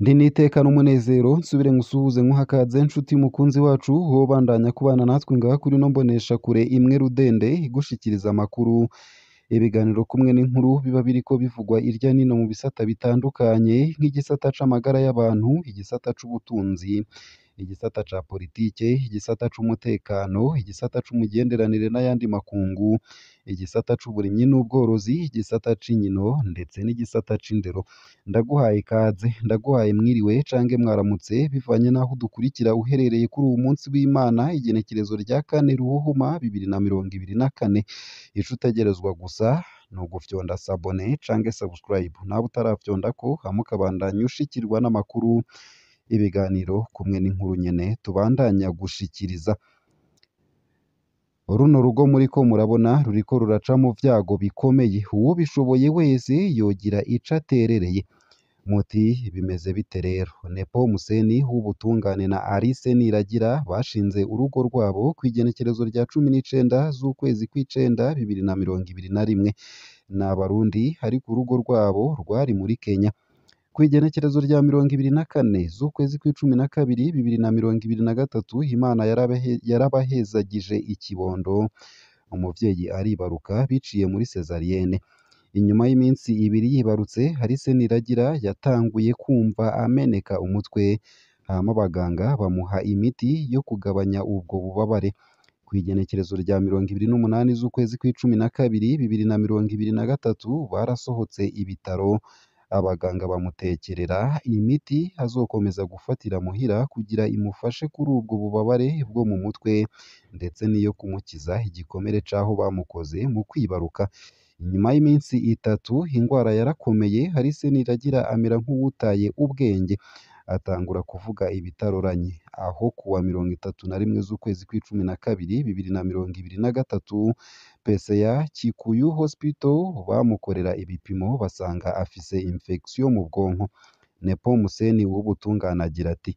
Ndi n'iteka n'umunezero nsubire nkusuhuze nkuha ikaze nshuti mukunzi wacu wobandanya kubana natwe ngaha kuri ino mboneshakure imwe rudende igushikiriza amakuru, ibiganiro kumwe n'inkuru biba biriko bivugwa irya nino mu bisata bitandukanye nk'igisata c'amagara y'abantu, igisata c'ubutunzi, igisata ca politike, igisata c'umutekano, igisata c'umugenderanire n'ayandi makungu, igisata c'uburimyi n'ubworozi, igisata c'inkino ndetse n'igisata c'indero. Ndaguhaye ikaze, ndaguhaye mwiriwe cange mwaramutse bivanye n'aho udukurikira uherereye kuri uwu munsi w'Imana igenekerezo rya 4 Ruhuhuma 2024. Ico utegerezwa gusa ni ugufyonda sabone cange subscribe, nawe utarafyondako hama ukabandanya ushikirwa n'amakuru, ibiganiro kumwe n'inkuru nyene tubandanya gushikiriza. Runo rugo muriko murabona ruriko ruraca mu vyago bikomeye, uwubishoboye wese yogira ico aterereye. Muti bimeze bite rero? Nepo Museni w'ubutungane na Alice Niragira bashinze urugo rwabo kw'igenekerezo rya 19 z'ukwezi kw'icenda 2021. Ni Abarundi ariko urugo rwabo rwari muri Kenya. Kw'igenekerezo rya 24 z'ukwezi kw'icumi na kabiri 2023, Imana yarabahezagije ikibondo, umuvyeyi aribaruka biciye muri sezariyene. Inyuma y'iminsi ibiri yibarutse, Alice Niragira yatanguye kumva ameneka umutwe, hama abaganga bamuha imiti yo kugabanya ubwo bubabare. Kw'igenekerezo rya 28 z'ukwezi kw'icumi na kabiri 2023, barasohotse ibitaro, abaganga bamutekerera imiti azokomeza gufatira muhira kugira imufashe kuri ubwo bubabare bwo mu mutwe ndetse n'iyo kumukiza igikomere c'aho bamukoze mu kwibaruka. Inyuma y'iminsi itatu ingwara yarakomeye, Alice Niragira amera nk'uwutaye ubwenge, atangura kuvuga ibitaroranye. Aho kuwa 31 z'ukwezi kw'icumi na kabiri 2023, PCA Kikuyu Hospital bamukorera ibipimo basanga afise infection mu bwonko. Nepo Museni w'ubutungane agira ati: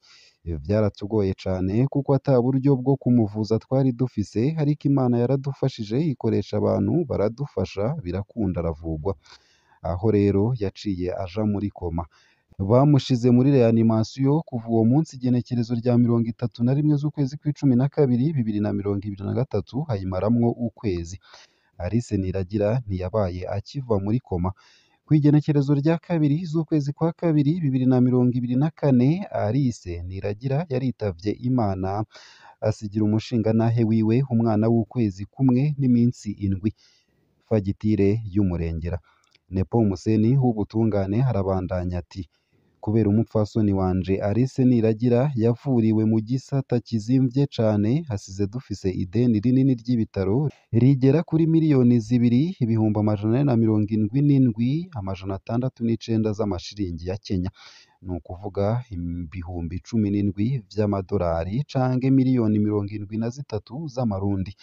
"Vyaratugoye cane kuko ata buryo bwo kumuvuza twari dufise, ariko Imana yaradufashije ikoresha abantu baradufasha birakunda aravugwa." Aho rero yaciye aja muri koma. Bamushize muri reanimation kuva uwo munsi igenekerezo rya 31 z'ukwezi kw'icumi na kabiri 2023, ayimaramwo ukwezi. Alice Niragira ntiyabaye akiva muri koma. Kw'igenekerezo rya 2 z'ukwezi kwa kabiri 2024, Alice Niragira yaritavye Imana, asigira umushingantahe wiwe umwana w'ukwezi kumwe n'iminsi 7, fagitire y'umurengera. Nepo Museni w'ubutungane arabandanya ati: "Kubera umupfasoni wanje Alice Niragira yavuriwe mu gisata kizimvye cane, hasize dufise ideni rinini ry'ibitaro rigera kuri 2,477,609 z'amashiringi ya Kenya, ni ukuvuga 17,000 vy'amadolari canke miliyoni 73 z'amarundi.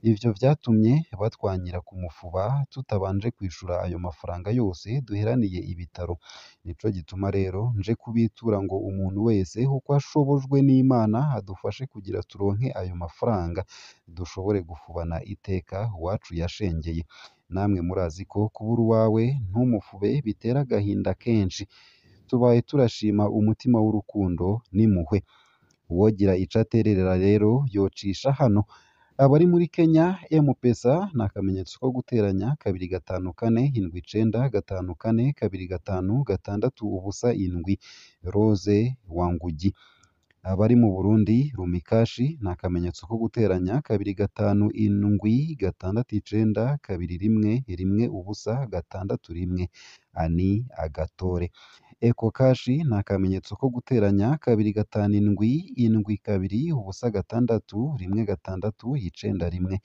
Ivyo vyatumye batwanyira kumufuba tutabanje kwishura ayo mafaranga yose duheraniye ibitaro. Nico gituma rero nje kubitura ngo umuntu wese uko ashobojwe n'Imana adufashe kugira turonke ayo mafaranga, dushobore gufubana iteka uwacu yashengeye. Namwe murazi ko kubura uwawe ntumufube bitera agahinda kenshi. Tubaye turashima umutima w'urukundo n'impuhwe. Uwogira ico atererera rero yocisha hano. Abari muri Kenya, M-Pesa ni akamenyetso ko guteranya 254 79 54 25 6 07, Rose Wangugi. Abari mu Burundi, Rumikashi ni akamenyetso ko guteranya 257 69 21 10 61, Ani Agatore. Ecocash ni akamenyetso ko guteranya 257 72 06 16 91,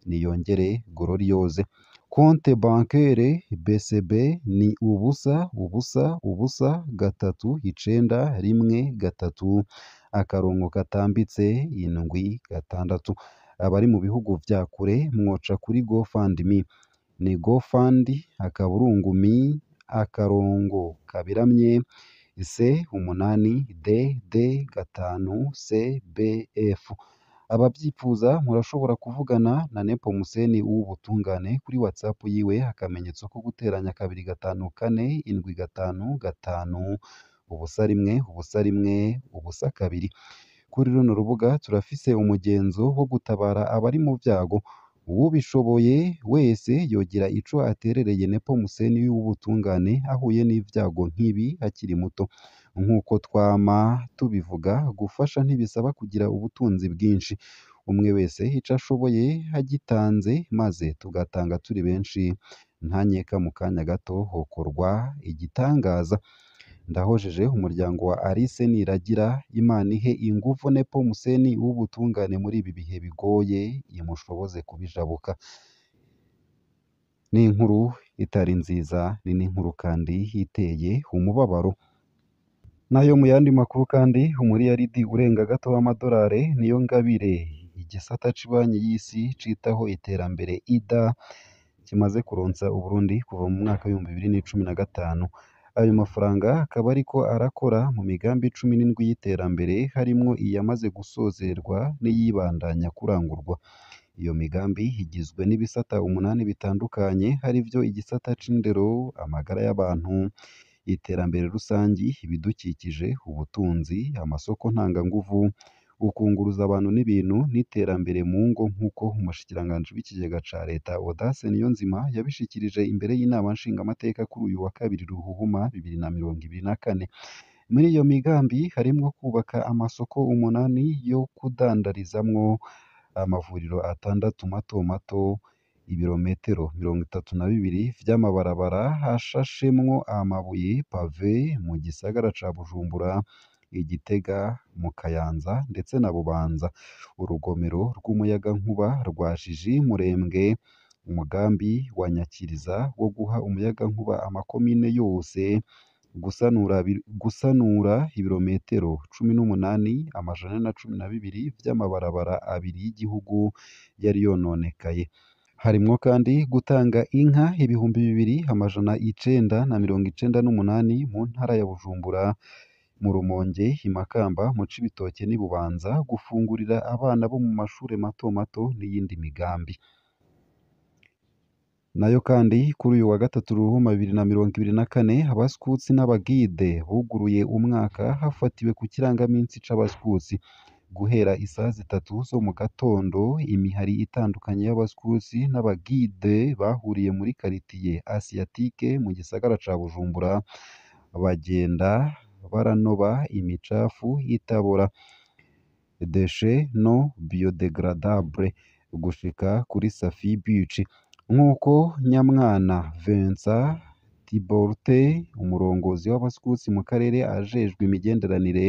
Niyongere Gloriose. Compte bancaire BCB ni 0 0 0 3 9 1 3 akarongo katambitse 7 6. Abari mu bihugu vya kure mwoca kuri GoFundMe, ni gofund akaburungu me akarongo kaberamye C8 DD 5 CBF. Abavyifuza murashobora kuvugana na Nepo Museni w'ubutungane kuri WhatsApp yiwe akamenyetso ko guteranya 254 7 5 5 0 0 1 0 2. Kuri runo rubuga turafise umugenzo wo gutabara abari mu vyago. Uwubishoboye wese yogira ico aterereye Nepomuseni w'ubutungane ahuye n'ivyago nk'ibi akiri muto. Nk'uko twama tubivuga, gufasha ntibisaba kugira ubutunzi bwinshi. Umwe wese ico ashoboye agitanze, maze tugatanga turi benshi, nta nkeka mu kanya gato hokorwa igitangaza. Ndahojeje umuryango wa Alice Niragira, Imana ihe inguvu Nepomuseni w'ubutungane muri ibi bihe bigoye, imushoboze kubijabuka. Ni inkuru itari nziza, ni n'inkuru kandi iteye umubabaro. Nayo mu yandi makuru kandi, umuriyaridi urenga gato w'amadolari niyo ngabire igisata c'ibanki y'isi citaho iterambere IDA kimaze kuronsa Uburundi kuva mu mwaka w'2015. Ayo mafaranga akaba ariko arakora mu migambi 17 y'iterambere, harimwo iyamaze gusozerwa n'iyibandanya kurangurwa. Iyo migambi igizwe n'ibisata 8 bitandukanye, harivyo igisata c'indero, amagara y'abantu, iterambere rusangi, ibidukikije, ubutunzi, amasoko ntanganguvu, ukunguruza abantu n'ibintu n'iterambere mu ngo, nk'uko umushikiranganji w'ikigega ca leta Audace Niyonzima yabishikirije imbere y'inama nshingamateka kuri uyu wa kabiri Ruhuhuma 2024. Muri iyo migambi harimwo kubaka amasoko 8 yo kudandarizamwo, amavuriro 6 mato mato, ibirometero 32 vy'amabarabara ashashemwo amabuye pave mu gisagara ca Bujumbura, i Gitega, mu Kayanza ndetse na Bubanza, urugomero rw'umuyagankuba rwa Jiji Murembwe, umugambi wa Nyakiriza wo guha umuyagankuba amakomine yose, gusanura ibirometero 18,412 vy'amabarabara abiri y'igihugu yari yononekaye. Harimwo kandi gutanga inka 2998 mu ntara ya Bujumbura, mu Rumonge, i Makamba, mu Cibitoke n'i Bubanza, gufungurira abana bo mu mashure mato mato n'iyindi migambi. Nayo kandi kuri uyu wa gatatu Ruhuma 2024, abaskuti n'abagide buguruye umwaka hafatiwe ku kirangaminsi c'abaskuti. Guhera isaha 3 zo mu gatondo, imihari itandukanye y'abaskuti n'abagide bahuriye muri karitiye Asiatique mu gisagara ca Bujumbura, bagenda baranoba imicafu itabora déchets non biodégradables gushika kuri Safi Beach. Nk'uko Nyamwana Vincent Tiborte, umurongozi w'abaskuti mu karere ajejwe imigenderanire,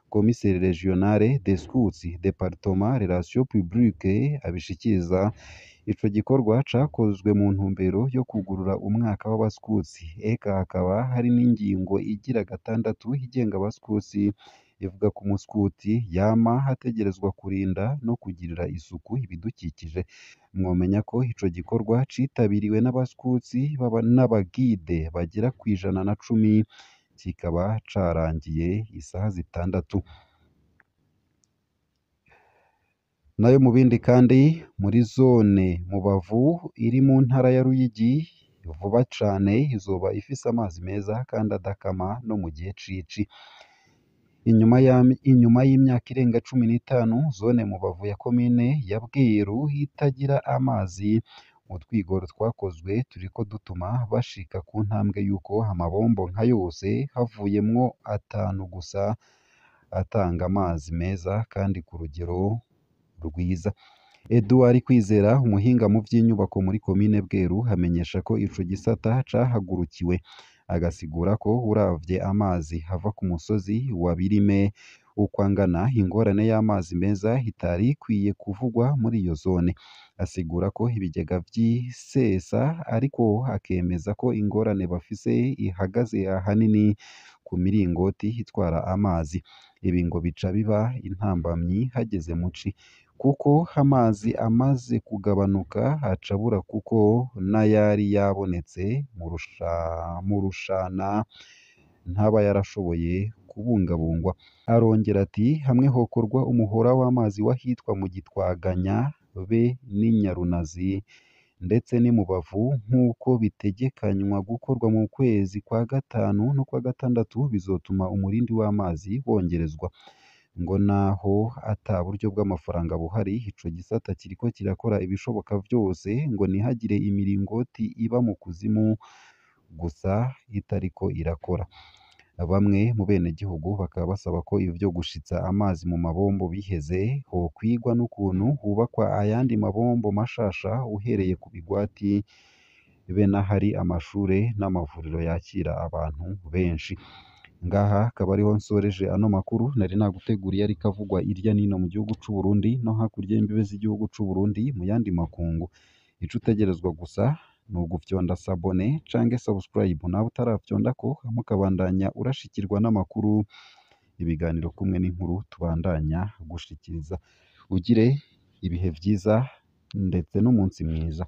commissaire régional des scouts département relations publiques abishikiriza, ico gikorwa cakozwe mu ntumbero yo kugurura umwaka w'abaskuti. Eka hakaba hari n'ingingo igira 6 igenga abaskuti, ivuga ko umuskuti yama ategerezwa kurinda no kugirira isuku ibidukikije. Mwomenya ko ico gikorwa citabiriwe n'abaskuti n'abagide bagera ku 110, kikaba carangiye isaha 6. Nayo mu bindi kandi, muri zone Mubavu iri mu ntara ya Ruyigi, vuba cane izoba ifise amazi meza kandi adakama no mu gihe c'ici. Inyuma y'imyaka irenga 15 zone Mubavu ya komine ya Bweru itagira amazi, utwigoro twakozwe turiko dutuma bashika ku ntambwe y'uko amabombo nka yose havuyemwo 5 gusa atanga amazi meza kandi ku rugero rwiza. Edouard Kwizera, umuhinga mu vy'inyubako muri komine Bweru, amenyesha ko ico gisata cahagurukiwe, agasigura ko uravye amazi ava ku musozi wa Birime uko angana, ingorane y'amazi meza itari ikwiye kuvugwa muri iyo zone. Asigura ko ibigega vy'isesa, ariko akemeza ko ingorane bafise ihagaze ahanini ku miringoti itwara amazi. Ibi ngo bica biba intambamyi hageze muci, kuko amazi amaze kugabanuka acabura kuko n'ayari yabonetse mu rushana ntaba yarashoboye kubungabungwa. Arongera ati hamwe hokorwa umuhora w'amazi w'ahitwa mu Gitwaganya be n'Inyarunazi, ndetse n'imubavu nk'uko bitegekanywa gukorwa mu kwezi kwa gatanu n'ukwa gatandatu bizotuma umurindi w'amazi wongerezwa. Ngo naho ata buryo bw'amafaranga buhari, ico gisata kiriko kirakora ibishoboka vyose ngo ntihagire imiringoti iba mu kuzimu gusa itariko irakora. Bamwe mu benegihugu bakaba basaba ko ivyo gushitsa amazi mu mabombo biheze, hokwigwa n'ukuntu hubakwa ayandi mabombo mashasha uhereye ku bigwati be n'ahari amashure n'amavuriro yakira abantu benshi. Ngaha akaba ariho nsoreje ano makuru nari naguteguriye ariko avugwa irya nino mu gihugu c'u Burundi no hakurya y'imbibe z'igihugu c'u Burundi mu yandi makungu. Ico utegerezwa gusa ni ugufyonda sabone canke subscribe nawe utarafyondako hama ukabandanya urashikirwa n'amakuru, ibiganiro kumwe n'inkuru tubandanya gushikiriza. Ugire ibihe vyiza ndetse n'umunsi mwiza.